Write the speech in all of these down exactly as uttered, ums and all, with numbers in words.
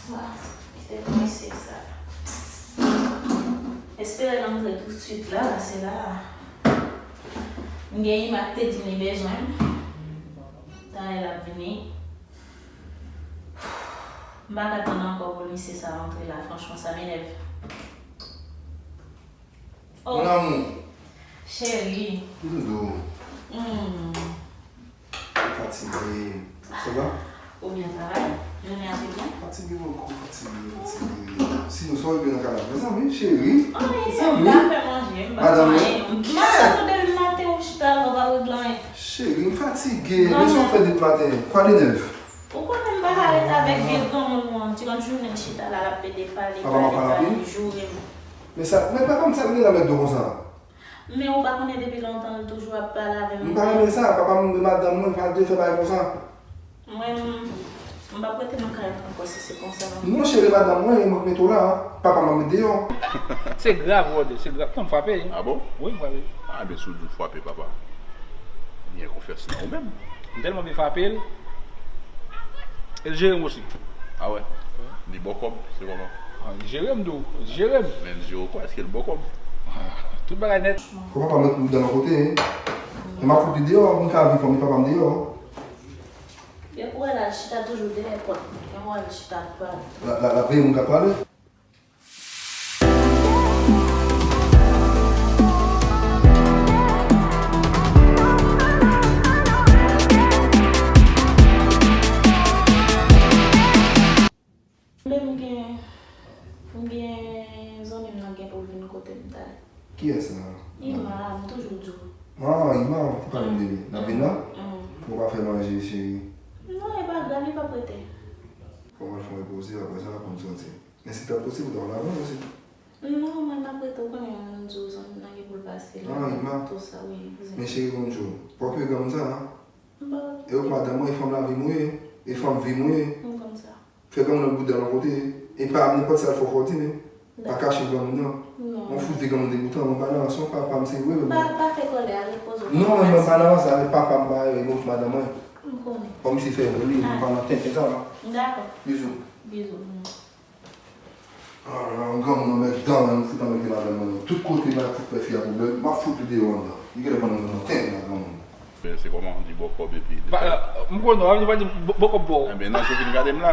Ah, kite m eseye sa. Espere l antre toutswit la, se la. M gen Ima k te di m li bezwen m. Talè l ap vini. M pa ka tann ankò pou misye sa rantre la, franchman, sa m enève. Oh. Mon amour. Cheri. Doudou. Hmm. Fatige. Ça va? Ou byen travay? Jounen an te byen? Fatige, bokou fatige, fatige. Sinon, sa w rive nan kay la, mezanmi, cheri. Anyen, m pa fè manje, m pa fè anyen. Madanm, m ap tande l maten, ou chita la, ou pa regle anyen. Cheri, m fatige. Men sa w fè depi maten? Quoi de neuf? Ou konnen m pa ka ret avèk vye granmoun ou an, ti konn jounen l chita la, l ap plede pale, pale, pale, joure m. Men sa, men papa m sa vin nan mèt do konsa. Men ou pa konnen depi lontan l toujou ap pale avè m. M pa renmen sa, papa m, madanm mwen, pa dwe fè bagay konsa. Mwen, m, m p ap rete nan kay la ankò si se konsa. Non, cheri, madanm mwen, e mwen k mete w la, papa m ap met deyò. Se grav, Rodé, se grav. Tann m frape. Ah bon? Wi, m frape. Ah, ben, si w di w frape papa, gen konfyans nan ou menm. M tèlman byen frape l, e l jere m osi. Ah wè? Li ba w kòb, se kòman? Ah, li jere m, tou. Li jere m. Men l jere w kwa? Èske l ba w kòb? Ah, tout bagay nèt. Fò papa m met bouda nan kote, hein. E m ap fout li deyò, m ka viv fanmi papa m deyò. Depi w wè l al chita toujou dèyè pòt. Depi w wè l chita pale. La, la, la veye moun k ap pale. Men m gen, m gen zanmi m nan gen pou l vin kote m talè. Kiyès la? Ima, m toujou di w. Ah, Ima, ou te pale m de li. L ap vin la? Mm. Ou pa fè manje, cheri? Non, e pa grav, li p ap rete. Fò m al fè yon repoze, apre sa, pou m sòti. Men si ta posib, ou ta al avan osi. Non, mwen m ap rete, ou konnen, m di w zanmi m nan gen pou l pase la. Ah, Ima. Tout sa, wi, kouzen. Men cheri, bon jou. Pa okipe granmoun sa, a. M pa okipe. E ou k madanm mwen, e fanm lavi m ou ye, e fanm vi m ou ye. M konn sa. Fè granmoun nan bouda nan kote, e pa nenpòt sa l fè w fò di, men. Pa kache granmoun nan. Non. Yon fout vye granmoun degoutan, mwen pa nan sa, papa m se vre, men. Pa, pa fè kòlè, al repoze w. Non, men mwen pa nan sa, men papa m pa, e mwen k madanm mwen. M konnen. Kòmsi fè vre, wi, mwen pa nan tenten sa, non. Dakò. Bizou. Bizou. Ah, yon granmoun anmèdan, m fout anmède madanm mwen. Tout kote m al fout fè fi a pwoblèm, m ap fout li deyò anndan. Li genlè konn nan tenten a granmoun. Men se kòman, li ba w kòb epi. Ba, euh, m konnen, w ap di, ba w kòb ba w. Enben, nan jou vin gade m la.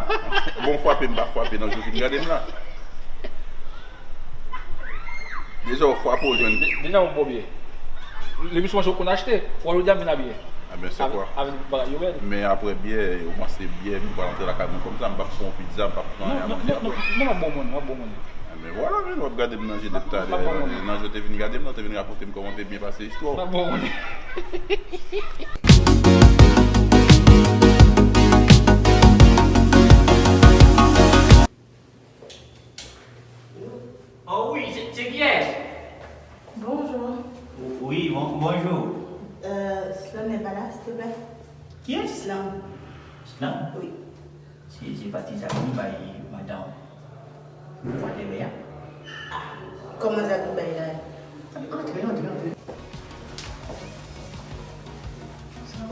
Bon, frape m pa frape, nan jou vin gade m la. Deja, w frape, w jwenn. De-, deja, w ba w byen. Lepi sou manje w konn achte, w al jodi a m vin abiye. Enben, se kwa? Avèk bagay yo bèl. Men apre byè, ou panse byè, m pral antre lakay mwen konsa, m p ap pran yon pizza, m p ap pran anyen a manje apre. Non, non, non, non, m ap ba w manje, m ap ba w manje. Enben, vwala, men, w ap gade m nan je depi talè, nan je w te vin gade m, nan w te vin rakonte m kòman w te byen pase istwa w. M ap ba w manje. Oh wi, se, se kiyès? Bonjour. Wi, bon, bonjou. Euh, Slam n'est pas là, s'il te plaît. Kiyès? Slam. Slam? Wi. Se, se pati Zaki bay madanm ou. Ou pa te wè a? Ah, kòman Zaki bay la? Antre, antre, antre.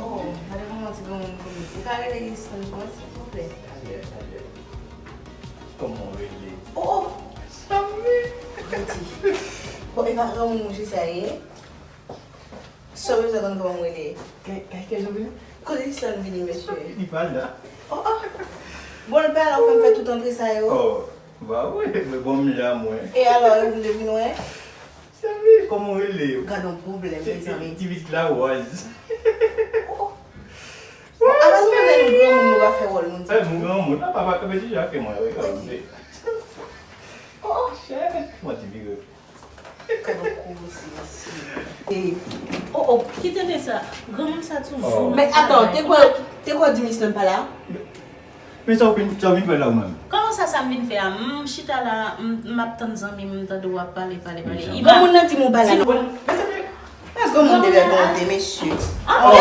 Oh, gade kòman ti granmoun konnen. Ou ka rele Yislan pou mwen, silvouplè? Kòman w rele? Oh, oh! Samy! Redi. Bon, e pa granmoun mouche sa ye? Sa w bezwen konn kòman m rele? Kay, kay, kay Jean vini? Kote Yislan vini, mesye? Li pa la. Oh, oh! Bon, l pa la, ou fè m fè tout antre sa yo? Oh, ba wi, men bon, m la, mwen. E alò, ou vle vin wè? Samy, kòman w rele? Gad yon pwoblèm, mezanmi. Ti pitit la, Waz. Oh, oh. Bon, avan nou konnen nou granmoun, nou pa fè wòl nou di. Eh, nou granmoun, la, papa, kanpe ti jan ke mwen, wi, kanpe. Oh, oh. Shit, mwen ti vire. Gad yon kou osi, mesye. Eh, oh, oh, kite de sa. Granmoun sa toujou. Men atann, te kwè, te kwè w di misye pa la? Men sa w vin, sa w vin fè la ou menm? Kòman sa, sa m vin fè a? M chita la, m, m ap tann zanmi m, m tande w ap pale, pale, pale. Granmoun nan di m ou pa la. Bon, mezanmi. Pas granmoun te bèl bonte, mesye. Ah, oh.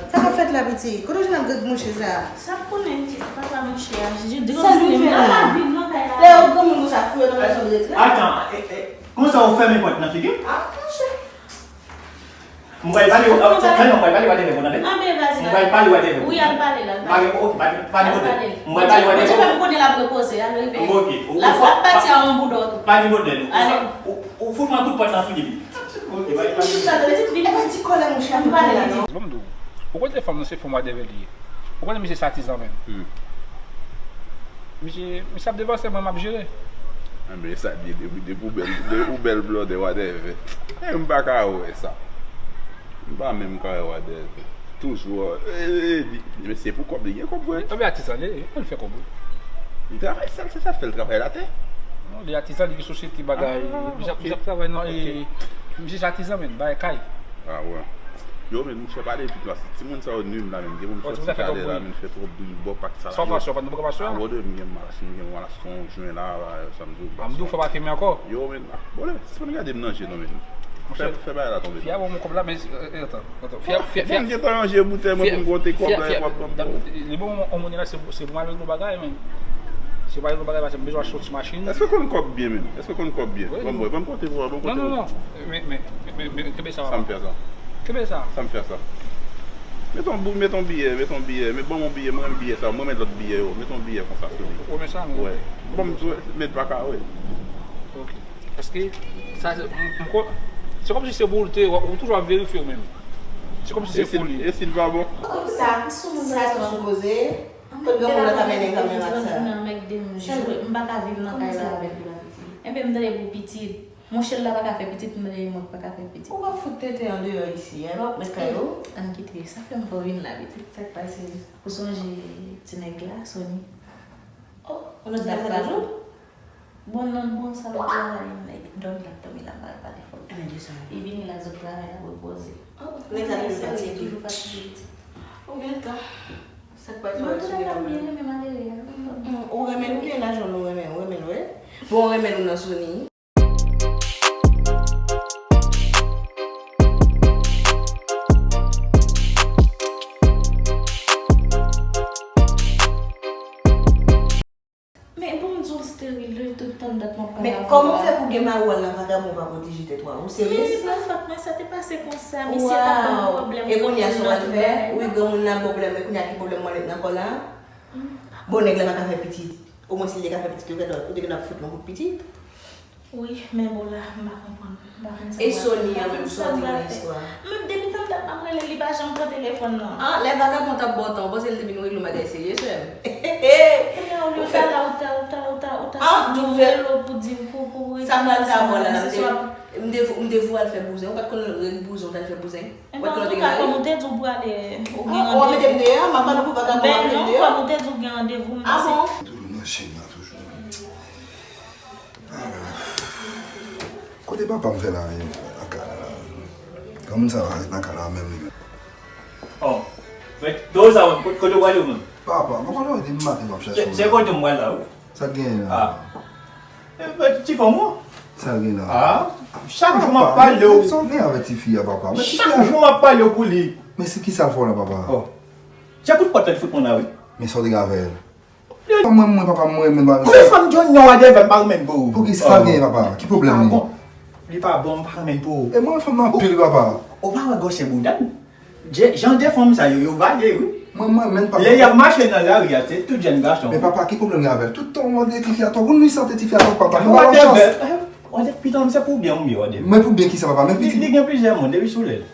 Sa k ap fèt la, pitit? Kote w jwenn ak granmoun chè sa? Sa konnen, ti papa mouche a. Sa l vin fè la? Lè yo granmoun konsa, fouye nan mezon de retrèt. Atan, e, e, konsa w fèmen pòt nan figi m? Ah, monchè. M pral pale, non, non, m pral pale whatever, ou tande? Anben, vas-y, vas-y. M pral pale whatever. Wi, al pale la, al pale. Ok, pa, pa gen pwoblèm. M pral pale whatever. Al pale. Mwen, mwen, mwen, mwen konnen l ap repoze, al leve. Ok, ou, l ap, l ap pati a yon boudò tou. Pa gen pwoblèm. Ale. Ou, ou, ou fout mwen kout pòt nan figi li. Ok, bye, bye. Pitit, vin pati kòlè, monchè, m pale la, non. Bon, m di w, ou konnen fanm nan se fanm whatever li ye. Ou konnen misye se atizan menm. Hmm. Misye, misye ap devanse mwen, m ap jere. Anben, sa di depi, depi ou bèl, depi ou bèl blòdè, whatever. E m pa ka wè sa. M pa menm ka wè whatever. Toujou, e, e, e, di, mesye pou kòb, li gen kòb vre. Anben, atizan li ye, ann fè kòb wi. Li travay sèl, se sa k fè l travay latè. Non, li atizan, li gen sosyete bagay. Ah, misye ap, ok. Misye ap travay nan, e, misye se atizan menm, bagay kay. Ah, wè. Yo, men, monchè, pale vit la. Timoun sa yo nwi m la, men. Gen moun sòti talè la, men, fè twòp bri bò pak sa la. Sa w fè, w pa nan pwogramasyon? Abòne m, gen mal, si m gen mal, se yon jwen la, sa m di w. M di w fò pa fimen ankò. Yo, men, ah, bon, sispann gade m nan je non, men. Fè, fè bagay la tonbe. Fi a ban m kòb la, men, e, e, atann, atann. Fi a, fi a, fi a. Bon, m gentan ranje boutèy mwen pou m konte kòb la, epi w ap ban m. Li ban m yon monnen la, se, se pou m al regle yon bagay, men. Se pou m al regle yon bagay, paske m bezwen achte yon ti machin. Èske w konn kòb byen, menm? Èske w konn kòb byen? Wi. Ban m, ban m konte pou w, ban m konte pou w. Non, non, non. Men, men, men, men, men, kenbe sa. Sa m fè sa. Kenbe sa. Sa m fè sa. Met yon bou-, met yon biyè, met yon biyè, met ban m yon biyè, mwen renmen biyè sa, mwen renmen lòt biyè yo, met yon biyè konsa sou li. Ou renmen sa, men? Wè. Ban m met pa ka, wi. Ok. Paske, sa, se, m, m kon-, se kòmsi se pou w te, ou toujou ap verifye w menm. Se kòmsi se foli. E si l pa bon? Sa, sa tou sou koze. Kot granmoun nan ka mennen kamera sa? M pa ka viv nan kay la avèk li. Enben, m tande pou pitit. Monchè l la pa ka fè pitit, m tande mwen pa ka fè pitit. Ou pa fout tete andeyò isi, en, pa met kay ou. Ann kite, sa fè m fè w vin la, pitit. Sa k pase? Ou sonje ti nèg la, Sony? Oh, ou nan ti nèg sa toujou? Bon, non, bon, sa l travay, nèg dòmi l ap dòmi la, m pa pale fò. Li vini la, zòt travay, l ap repoze. Oh, nèg sa toujou fatige. Toujou fatige, pitit. Ou gentan. Sa k pase? Mwen tou lè m byen renmen malere a. Ou renmen l oubyen lajan l ou renmen? Ou renmen l, wi. Bon, ou renmen l ou nan Sony. Men bon, m di w l steril, lè tout tan dat m ap pale avè w la. Men kòman w fè pou gen mari w al nan vagabon pa pwoteje tèt ou a? Ou serye? Men se pa fòt mwen, sa te pase konsa, misye t ap ban m pwoblèm. E kounye a sa w al fè? Wi, granmoun nan pwoblèm, e kounye a ki pwoblèm mwen met nan kò la? Bon, nèg la pa ka fè pitit. Omwen si li te ka fè pitit, yo genlè, yo te genlè ap fout l yon kout pitit. Wi, men bon la, m pa konprann. M pa konn sa m pral fè. E Sony an menm, sa w di nan istwa? Menm depi tann dat m ap rele l, li pa janm pran telefòn nan. Ah, lè vagabon t ap ba w tan, ou panse l te vin regle yon bagay serye, sè m? Kounye a, olye w ta la, ou ta, ou ta, ou ta, ou ta sot, m rele w pou di m, pou, pou, pou regle sa, m te, m te voye w al fè bouzen, ou pa t konn règ bouzen, w t al fè bouzen? Enben, antouka, kòm ou te di w prale, ou gen randevou. Ah, w ap mete m deyò, m ap pale pou vagabon, w ap mete m deyò? Ben non, kòm ou te di w gen randevou, m panse. Ah bon? Toujou nan chenn nan, toujou. Kote papa m fè la, nan kay la? Granmoun sa va ret nan kay la menm li menm. Oh, men, do sa, kote, kote w prale ou menm? Papa, m pa konn, depi maten m ap chache w. Se, se kote m pral la, wi. Sa k genyen la? Ah. E, men, ti fanm ou? Sa l gen la? Ah, chak jou m ap pale w. Sa w gen avèk tifi a, papa? Chak jou m ap pale w pou li. Men se ki sa l fè w la, papa? Oh. Se kout pòt la li fout mwen la, wi. Men sa w te gen avè l? Mwen, mwen, papa, mwen renmen l. Kòman fanm John nan whatever m pa renmen l pou ou? Poukisa l gen, papa? Ki pwoblèm li? Li pa bon, m pa renmen l pou ou. E mwen, fanm nan anpil, papa. Ou pa wè gwosè bouda l? Jan de fanm sa yo, yo vale, wi. Mwen, mwen, mwen, papa. Lè y ap mache nan lari a, se tout jèn gason. Men papa, ki pwoblèm gen avè l? Tout tan w mande tifi a twòp, ou nwi sante tifi a twòp, papa. Mwen pa ban l chans. Whatever, pitit mwen, se pou byen ou byen, whatever. Men pou byen kisa, papa? Men pitit. Li gen plizyè moun, depi sou lèl.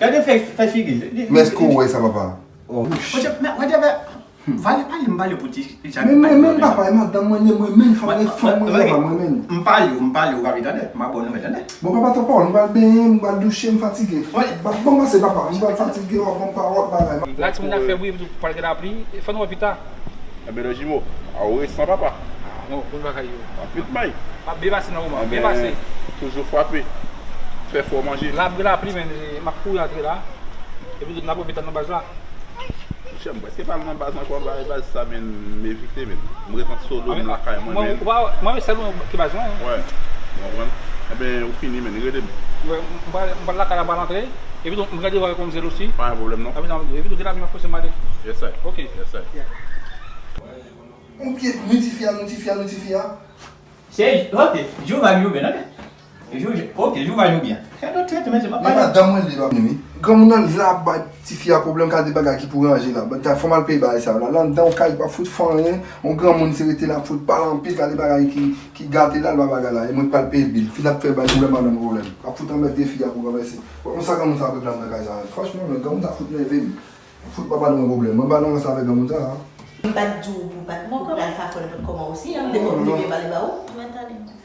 Gade fè, fè figi l. Men èske w wè sa, papa? Oh. Whatever, whatever. Valè pale m pale pou ti Jacques. Men mwen menm papa, e madanm mwen, mwen menm fanm, e fanm mwen, papa, mwen menm. M pale w, m pale w, w pa vle tande. M ap ba w nouvèl, tande. Bon, papa, tanpon, m pral benyen, m pral douche, m fatige. Wi. Bon, bon, pase, papa, m pral fatige, w ap ban m pawòl, bagay. La, timoun ap fè bri, epi tou pral gen lapli, fò nou wè pita. Enben, lè jimo, a w resan, papa. Ah, non, konn bagay yo. Anpil may. M ap byen pase nan moman, byen pase. Toujou frape. Fè fò manje. La, gen lapli, men, m ap kouri antre la. Epi tou, n ap wè pita nan baz la. Monchè, m prèske pa al nan baz ankò, m pa al baz sa, men m evite, men m ret ant solo m lakay mwen, men. Mwen, mwen, sèl mwen ki baz mwen. Wè, ou konprann? Enben, ou fini, men, rele m. Wè, m pral, m pral lakay la, m pral antre. Epi tou, m gen randevou avèk manmzèl osi. Pa gen pwoblèm, non. Epi tou, gen lapli, m ap fòse m ale. Yes, sir. Ok. Yes, sir. Yeah. Yon pye, nou tifi a, nou tifi a, nou tifi a. Se, ok, jou vag yo byen, ok. Jou, ok, jou va jou byen. Fè lòt tèt, men se pa Men pale. Madanm mwen li la vini wi. Granmoun nan la bay tifi a pwoblèm, gade bagay ki pou ranje la. Bagay fò m al peye bagay sa yo la. La anndan yon kay pa fout fè anyen. Yon granmoun se rete la fout pale anpil, gade bagay ki, ki gate la, l pa bagay la. E mwen k pral peye bil. Fin ap fè bay pwoblèm madanm pwoblèm. Pa fout anmède fi a pou ranvèse. Bon, konsa granmoun sa ap regle anndan kay sa. Franchman, men granmoun sa fout nève m. Fout pa ba nou yon pwoblèm. Mwen pa nan rans avèk granmoun sa a. M pa t di w pou w pa t pou w pral fafòl nenpòt kòman osi, an, m te konn bliye pale ba ou. Mwen tande mwen.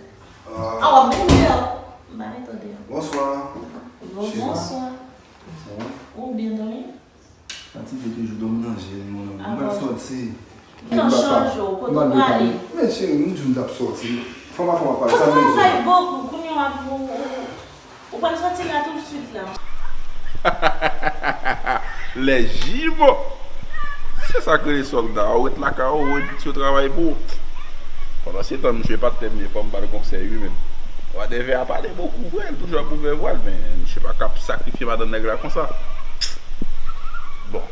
Ah, w ap mennen m deyò. M pa mete w deyò. Bonswa. Bonswa. Bonswa. Sa va? Ou byen dòmi? Fatige toujou, dòmi nan je, mon amour. M pral sòti. Tan chanje w, kote w prale? Men cheri, m di w m t ap sòti. Fò m a fò m ap pale. Ou travay bokou, kounye a w ap, ou, ou, ou pral sòti la tousuit la. Les jumeaux! Se sa k rele sòlda, ou ret lakay ou, ou ret piti yo travay pou ou. Pandan se tan, misye pa t tèmine, fò m ba l konsèy wi, men. Wadèvè a pale bokou vre, l toujou ap ouvè vwa l, men misye pa ka ap sakrifye madanm nèg la konsa. Bon.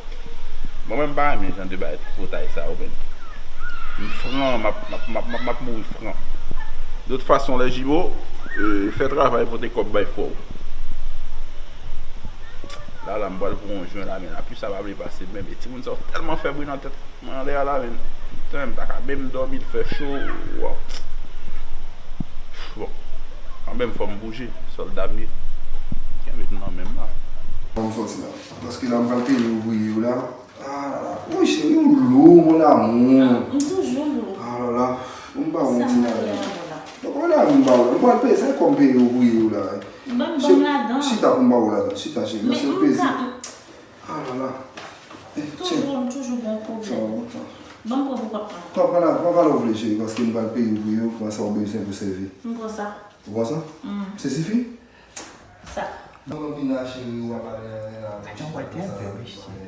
Mwen menm m pa renmen jan de bagay tripotay sa yo menm. M fran, m ap, m ap, m ap, m ap, m ap mouri fran. De tout fason, les jumeaux, euh, fè travay pote kòb bay frè w. La, la, m pral pran yon jwen la, men lapli sa pa vle pase menm. E timoun sa yo tèlman fè bri nan tèt mwen, andeyè la, men. Putain, m pa ka menm dòmi, l fè cho. Waw. Bon. Kanmenm, fò m bouje. Sòlda m ye. Kenbe m nan men m la. Fò m sòti la. Paske la, m pral peye ouvriye yo la. Ah, la, la. Wi, cheri, ou lou, mon amour. M toujou lou. Ah, la, la. Bon, m ba ou ti lajan. Donk, wè la, m ba ou la. M pral peye, sa e kòb peye ouvriye yo la. Ban m, ban m ladan. Chita pou m ba ou ladan. Chita, cheri. Mèsi, yon plezi. Ah, la, la. Eh, tyen. Toujou, m toujou gen yon pwoblèm. Sa va, bon, sa. Ban m pran pou kòb la. Pran, pran la, pran valè w vle, cheri, paske m pral peye ouvriye yo, pran sa w bezwen pou sèvi. M pran sa. Ou pran sa? Mm. Se sifi? Sa. Mwen vin la, cheri, w ap pale anyen la. Gad jan bòl te vè, wi, cheri.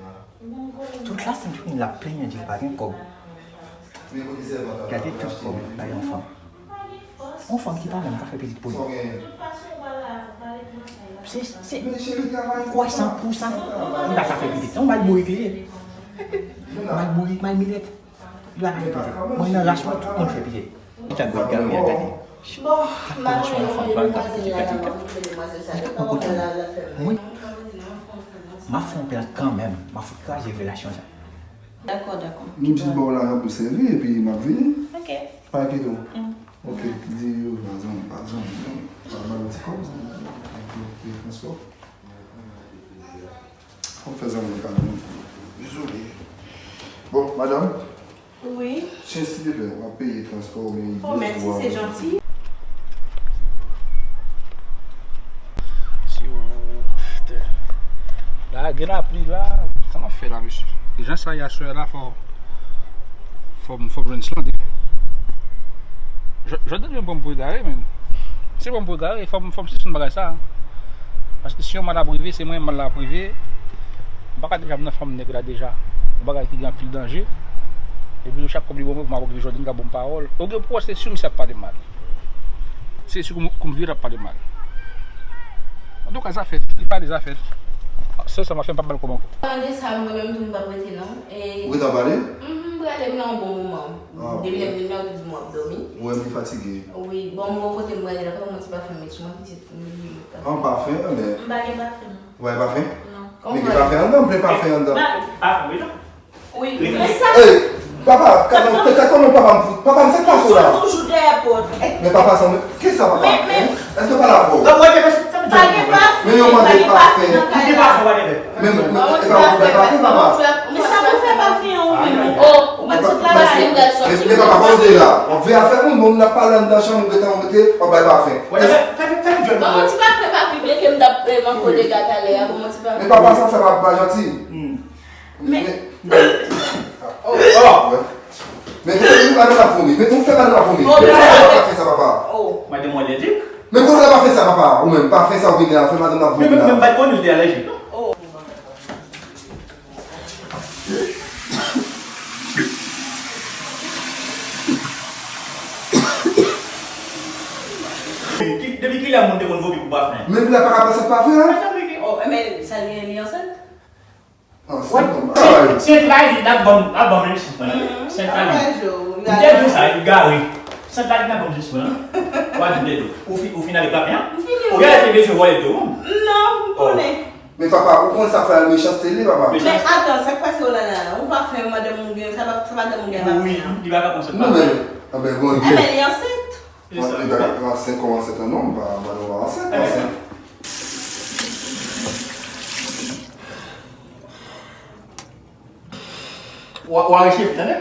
Tout la senn jounen l ap plenyen di l pa gen kòb. Gade tout kòb l bay yon fanm. Yon fanm ki pa menm ka fè pitit pou li. Se, se kwa san pou san li pa ka fè pitit. Yon mal bourik li ye. Mal bourik, mal milèt. Li pa ka fè pitit. Mwen nan rach mwen, tout moun fè pitit. Li ta gad gari a gade. Gad kòman chwa yon fanm pa gad gade. Gade kòman kote mwen. M ap fè yon plan kanmenm. M ap fout kraze relasyon sa. Dakò, dakò. M di l ba w lajan pou sèvi, epi m ap vini. Ok. Pa enkyete w. Mm. Ok, di yo, pa zanmi, pa zanmi, non. Pa ba yo ti kòb, zanmi. Epi, epi, transpò. Fò m fè zanmi kado. Dezole. Bon, madanm. Wi. Chen, silvouplè, w ap peye transpò oubyen... Oh, mèsi, se janti. Si w... La, gen lapli la, sa m ap fè la, mesye? E jan sa ye aswè la, fò, fò m, fò m jwenn Slandè. Jò-, Jòdani pran m pou egare, men. Se pran m pou egare, fò m, fò m sispann bagay sa. Paske si yon mal ap rive, se mwen mal la ap rive. M pa ka deja m nan fanm nèg la deja. Yon bagay ki gen anpil danje. Epi tou chak kòb li ban mwen pou m ap okipe Jòdani, ka ban m pawòl. Ou gen pou wè se si misye ap pale mal. Se si kou m, kou m vire l ap pale mal. Antouka, zafè, li pale zafè. Sèl sa m ap fè, m p ap ba l kòb ankò. Mande sa, mwen menm tou m p ap rete non. E... Ou gentan pale? Mhm, m prale, m nan yon bon moman. Ah, depi lè m vin la, ou di m w ap dòmi. Ou wè m fatige. Wi, bon, m gon kote m prale la, fè m yon ti pafen m met sou mwen, pitit, m bliye met pafen. An pafen, men. M pa gen pafen. Ou pa gen pafen? Non. Men gen pafen anndan, m vle pafen anndan. Pafen, wi, non. Wi, men sa. Ey, papa, kòman, kòman papa m fout? Papa m, sa k pase w la? Toujou dèyè pòt. Men papa sa, men, kisa papa? Men, men. Èske papa la fò? Pa gen pafen. Men yon mande pafen. Ki pafen, whatever. Men, men, men, e pa pou fè pafen, papa. Men sa pou fè pafen an, ou menm. Oh, ou pa t sot la, men, men papa, pa w te la. W ap veye afè moun, bon, moun ap pale anndan chanm, ou gentan rete, w ap bay pafen. Whatever. Fè, fè, fè, fè, fè. Bon, ti pafen pa pi byen ke m t ap, eh, manke w dega talè a, bon, ti pafen. Men papa sa, sa pa, pa janti. Hmm. Men, men, oh, oh. Men, men, men, madanm la vomi. Men, men, fè madanm la vomi. Oh, men, madanm la fè sa, papa. Oh. Madanm ou alèjik? Men, kote la pa fè sa, papa? Ou menm, pa fè sa, ou vin la, fè madanm la vomi la. Men, men, men, m pa t konnen l te alèjik, non. Oh. Ki, depi kilè moun te konn vomi pou pafen? Men, la pa ka pase pafen, hein? Oh, men, sa li, li ansent? Ah, se bon. Sent Lali, n ap ban m, ap ban m menm chif mwen la. Sent Lali. M te di w sa, egare. Sa pa gen nan banm jis mwen. W a di m de dou. Ou fi, ou fin ale pa byen? M fini. Ou gade te bezwen vòlè dou. Non, m konnen. Men papa, ou konn sa fè mechanste li, papa. Men atann, sa k pase w la la? Ou pa fè madanm ou gen, sa pa, sa madanm ou gen pa fè an. Wi, li pa ka konn sa. Non, men, anben, bon, ebyen, li ansent. Li pa ka ansent kòman ansent an non, pa, pa nou ansent, ansent. Ou a, ou a rechefe, tande?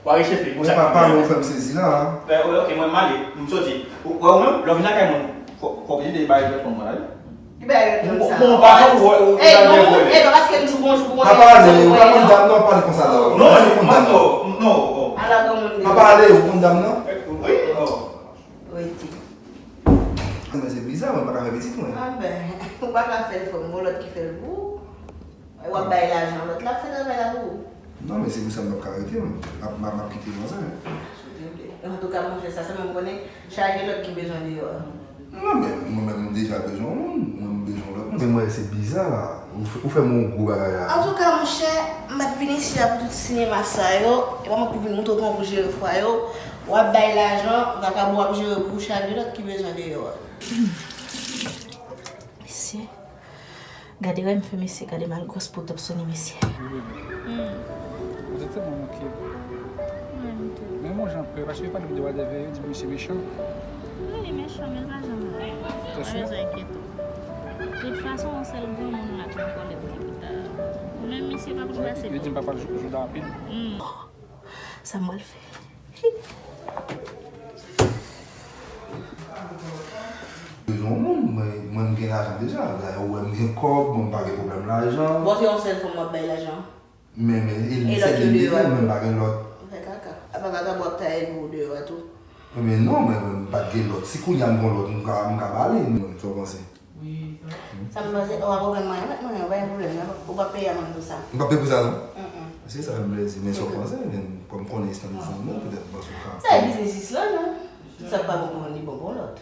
Ou a rechefe. Mwen papa, mwen fè m sezi la. Ben, ok, mwen m ale, m soti. Ou, ou, ou menm, lè w vin lakay mwen, fò, fò w vin de bay rèt mwen la, wi. Ki bay rèt mwen sa? Bon, pa fè ou, ou, ou, Ey, non, ey, pa paske m di w bonjou pou mwen. Papa, ale, ou pa konn dam nan, pale konsa la. Non, non, non. Ala granmoun li. Papa, ale, ou konn dam nan? Wi, non. Rete. Men se bizar, mwen pa ka fè pitit, mwen. Anben, ou pa ka fè l, fò m gon lòt ki fè l pou ou. W ap bay lajan lòt la, fè travay la pou ou. Non, men se pou sa m p ap ka rete, m ap, m ap, m ap kite manzè. Antouka, monchè, sa sèlman m konnen, chaje lòt ki bezwen deyò a. Non, men mwen menm, m deja bezwen yon moun, mwen m bezwen yon lòt moun. Men mwen, se biza la. Ou fè, ou fè m yon gwo bagay la. Antouka, monchè, m pa t vin isi a pou tout sinema sa yo. E pa mwen pou vin montre w kòman pou jere fwa yo. W ap bay lajan, vakabon ap jere pou ou, chaje lòt ki bezwen deyò a. Mesye. Gade wè m fè mesye, gade malgwòs pou t ap sonnen mesye. Wi, bebe. Hmm. Ou te tèlman manke. Mwen menm tou. Men mwen jan pè, paske yo pale m de whatever, yo di misye mechan. Wi, li mechan, men l pa janm la. Ou pa bezwen enkyete w. De tout fason, yon sèl granmoun la ki nan kòlèt li pita. Ou menm, misye pa konn pase. Yo di m papa l jou, jou da rapid. Hmm. Sa m pral fè? Bezwen yon moun, mwen, mwen m gen lajan deja. Dayè, ou wè m gen kòb, mwen m pa gen pwoblèm lajan. Bon, se yon sèl fanm w ap bay lajan? Men, men, e li sèl li m te gen, mwen m pa gen lòt. Ou fè kaka. Apa kaka bò ap taye pou ou deyò a tou? Ebyen non, mwen, mwen m pa t gen lòt. Si kounye a m gen lòt, m ka, m ka ba li. Mwen, sa w panse? Sa m panse, ou pa pwoblèm mwen, mwen, ou pa gen pwoblèm, non. Ou pa peye amàn pou sa. M pa peye pou sa, non? Mm, mm. Se sa fè m plezi, men sa w panse, men kòm m konnen istandizan mwen, petèt m panse w ka. Se biznis la, non? Tout sa k pa bon pou youn, li bon pou lòt.